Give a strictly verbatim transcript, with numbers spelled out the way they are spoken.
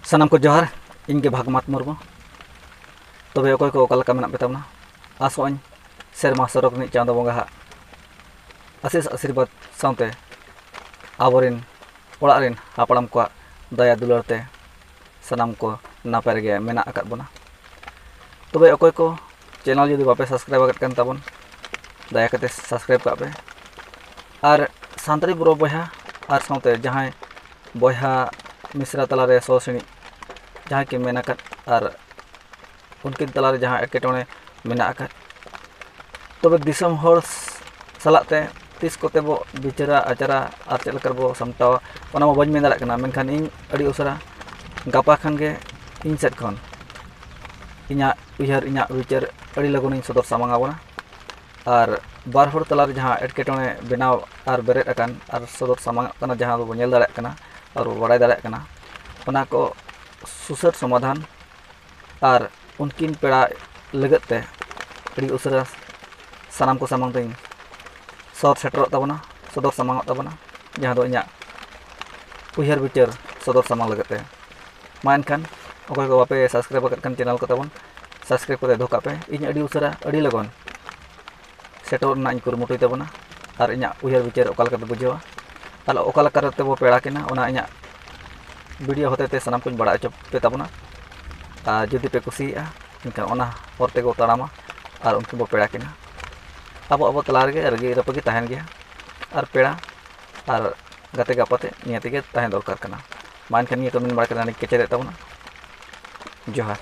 ᱥᱟᱱᱟᱢ ᱠᱚ ᱡᱚᱦᱟᱨ᱾ ᱤᱧ ᱜᱮ ᱵᱷᱟᱜᱽᱢᱟᱛ ᱢᱩᱨᱢᱩ᱾ ᱛᱚᱵᱮ ᱚᱠᱚᱭ ᱠᱚ ᱚᱠᱟ ᱞᱮᱠᱟ ᱢᱮᱱᱟᱜ ᱯᱮ ᱛᱟᱵᱚᱱᱟ? ᱟᱥᱚᱜ ᱟᱹᱧ ᱥᱮᱨᱢᱟ ᱥᱚᱨᱚᱜᱽ ᱨᱤᱱᱤᱡ ᱪᱟᱸᱫᱚ ᱵᱚᱸᱜᱟ ᱦᱟᱜ ᱟᱥᱤᱥ ᱟᱥᱤᱨᱵᱟᱫᱽ ᱥᱟᱶᱛᱮ ᱟᱵᱚᱨᱮᱱ ᱚᱲᱟᱜ ᱨᱮᱱ ᱦᱟᱯᱲᱟᱢ ᱠᱚᱣᱟᱜ ᱫᱟᱭᱟ ᱫᱩᱞᱟᱹᱲ ᱛᱮ ᱥᱟᱱᱟᱢ ᱠᱚ ᱱᱟᱯᱟᱭ ᱨᱮᱜᱮ ᱢᱮᱱᱟᱜ ᱟᱠᱟᱫ ᱵᱚᱱᱟ᱾ ᱛᱚᱵᱮ ᱚᱠᱚᱭ ᱠᱚ ᱪᱮᱱᱮᱞ ᱡᱩᱫᱤ ᱵᱟᱯᱮ ᱥᱟᱵᱥᱠᱨᱟᱭᱤᱵ ᱟᱠᱟᱫ ᱠᱟᱱ ᱛᱟᱵᱚᱱ, ᱫᱟᱭᱟ ᱠᱟᱛᱮ ᱥᱟᱵᱥᱠᱨᱟᱭᱤᱵ ᱠᱟᱜ ᱯᱮ᱾ ᱟᱨ ᱥᱟᱱᱛᱟᱲᱤ ᱵᱨᱳ ᱵᱚᱭᱦᱟ ᱟᱨ ᱥᱟᱶᱛᱮ ᱡᱟᱦᱟᱸᱭ ᱵᱚᱭᱦᱟ ᱢᱤᱥᱨᱟ ᱛᱟᱞᱟᱨᱮ ᱥᱚ ᱥᱤᱬᱤᱡ ᱡᱟᱦᱟᱸᱭ ᱠᱤᱱ ᱢᱮᱱ ᱟᱠᱟᱫ ᱟᱨ ᱩᱱᱠᱤᱱ ᱛᱟᱞᱟᱨᱮ ᱡᱟᱦᱟᱸ ᱮᱴᱠᱮᱴᱚᱬᱮ ᱢᱮᱱᱟᱜ ᱟᱠᱟᱫ, ᱛᱚᱵᱮ ᱫᱤᱥᱚᱢ ᱦᱚᱲ ᱥᱟᱞᱟᱜ ᱛᱮ ᱛᱤᱥ ᱠᱚᱛᱮ ᱵᱚ ᱵᱤᱪᱟᱹᱨᱟ ᱟᱪᱟᱨᱟ ᱟᱨ ᱪᱮᱫ ᱞᱮᱠᱟ ᱨᱮᱵᱚ ᱥᱟᱢᱴᱟᱣᱟ, ᱚᱱᱟ ᱢᱟ ᱵᱟᱹᱧ ᱢᱮᱱ ᱫᱟᱲᱮᱭᱟᱜ ᱠᱟᱱᱟ᱾ ᱢᱮᱱᱠᱷᱟᱱ ᱤᱧ ᱟᱹᱰᱤ ᱩᱥᱟᱹᱨᱟ ᱜᱟᱯᱟ ᱠᱷᱟᱱ ᱜᱮ ᱤᱧ ᱥᱮᱫ ᱠᱷᱚᱱ ᱤᱧᱟᱹᱜ ᱩᱭᱦᱟᱹᱨ, ᱤᱧᱟᱹᱜ ᱵᱤᱪᱟᱹᱨ ᱟᱹᱰᱤ ᱞᱚᱜᱚᱱᱤᱧ ᱥᱚᱫᱚᱨ ᱥᱟᱢᱟᱝ ᱟᱵᱚᱱᱟ᱾ ᱟᱨ ᱵᱟᱨ ᱦᱚᱲ ᱛᱟᱞᱟᱨᱮ ᱡᱟᱦᱟᱸ ᱮᱴᱠᱮᱴᱚᱬᱮ ᱵᱮᱱᱟᱣ ᱟᱨ ᱵᱮᱨᱮᱫ ᱟᱠᱟᱱ ᱟᱨ ᱥᱚᱫᱚᱨ ᱥᱟᱢᱟᱝ ᱠᱟᱱᱟ, ᱡᱟᱦᱟᱸ ᱫᱚᱵᱚ ᱧᱮᱞ ᱫᱟᱲᱮᱭᱟᱜ ᱠᱟᱱᱟ ᱟᱨ ᱵᱚ ᱵᱟᱲᱟᱭ ᱫᱟᱲᱮᱭᱟᱜ ᱠᱟᱱᱟ, ᱚᱱᱟ ᱠᱚ ᱥᱩᱥᱟᱹᱨ ᱥᱚᱢᱟᱫᱷᱟᱱ ᱟᱨ ᱩᱱᱠᱤᱱ ᱯᱮᱲᱟ ᱞᱟᱹᱜᱤᱫ ᱛᱮ ᱟᱹᱰᱤ ᱩᱥᱟᱹᱨᱟ ᱥᱟᱱᱟᱢ ᱠᱚ ᱥᱟᱢᱟᱝ ᱛᱮᱧ ᱥᱚᱫᱚᱨ ᱥᱮᱴᱮᱨᱚᱜ ᱛᱟᱵᱚᱱᱟ, ᱥᱚᱫᱚᱨ ᱥᱟᱢᱟᱝᱚᱜ ᱛᱟᱵᱚᱱᱟ, ᱡᱟᱦᱟᱸ ᱫᱚ ᱤᱧᱟᱹᱜ ᱩᱭᱦᱟᱹᱨ ᱵᱤᱪᱟᱹᱨ ᱥᱚᱫᱚᱨ ᱥᱟᱢᱟᱝ ᱞᱟᱹᱜᱤᱫ ᱛᱮ᱾ ᱢᱟ ᱮᱱᱠᱷᱟᱱ ᱚᱠᱚᱭ ᱠᱚ ᱵᱟᱯᱮ ᱥᱟᱵᱥᱠᱨᱟᱭᱤᱵ ᱟᱠᱟᱫ ᱠᱷᱟᱱ ᱪᱮᱱᱮᱞ ᱠᱚ ᱛᱟᱵᱚᱱ ᱥᱟᱵᱥᱠᱨᱟᱭᱤᱵ ᱠᱟᱛᱮ ᱫᱚᱦᱚ ᱠᱟᱜ ᱯᱮ᱾ ᱤᱧ ᱟᱹᱰᱤ ᱩᱥᱟᱹᱨᱟ ᱟᱹᱰᱤ ᱞᱚᱜᱚᱱ ᱥᱮᱴᱮᱨᱚᱜ ᱨᱮᱱᱟᱜ ᱤᱧ ᱠᱩᱨᱩᱢᱩᱴᱩᱭ ᱛᱟᱵᱚᱱᱟ᱾ ᱟᱨ ᱤᱧᱟᱹᱜ ᱩᱭᱦᱟᱹᱨ ᱵᱤᱪᱟᱹᱨ ᱚᱠᱟ ᱞᱮᱠᱟᱯᱮ ᱵᱩᱡᱷᱟᱹᱣᱟ ᱟᱨ ᱚᱠᱟ ᱞᱮᱠᱟ ᱛᱮᱵᱚ ᱯᱮᱲᱟ ᱠᱤᱱᱟ, ᱚᱱᱟ ᱤᱧᱟᱹᱜ ᱵᱷᱤᱰᱤᱭᱳ ᱦᱚᱛᱮᱛᱮ ᱥᱟᱱᱟᱢ ᱠᱚᱧ ᱵᱟᱲᱟᱭ ᱦᱚᱪᱚ ᱯᱮ ᱛᱟᱵᱚᱱᱟ᱾ ᱟᱨ ᱡᱩᱫᱤ ᱯᱮ ᱠᱩᱥᱤᱭᱟᱜᱼᱟ, ᱮᱱᱠᱷᱟᱱ ᱚᱱᱟ ᱦᱚᱨ ᱛᱮᱜᱮ ᱵᱚ ᱛᱟᱲᱟᱢᱟ ᱟᱨ ᱩᱱᱠᱤᱱ ᱵᱚ ᱯᱮᱲᱟ ᱠᱤᱱᱟ᱾ ᱟᱵᱚ ᱟᱵᱚ ᱛᱟᱞᱟ ᱨᱮᱜᱮ ᱨᱟᱹᱜᱤ ᱨᱟᱹᱯᱟᱹᱜᱤ ᱛᱟᱦᱮᱱ ᱜᱮᱭᱟ, ᱟᱨ ᱯᱮᱲᱟ ᱟᱨ ᱜᱟᱛᱮ ᱜᱟᱯᱟᱛᱮ ᱱᱤᱭᱟᱹ ᱛᱮᱜᱮ ᱛᱟᱦᱮᱸ ᱫᱚᱨᱠᱟᱨ ᱠᱟᱱᱟ᱾ ᱢᱟ ᱮᱱᱠᱷᱟᱱ ᱱᱤᱭᱟᱹ ᱠᱚ ᱢᱮᱱ ᱵᱟᱲᱟ ᱠᱟᱛᱮ ᱱᱚᱰᱮᱧ ᱠᱮᱪᱮᱫᱮᱫ ᱛᱟᱵᱚᱱᱟ᱾ ᱡᱚᱦᱟᱨ᱾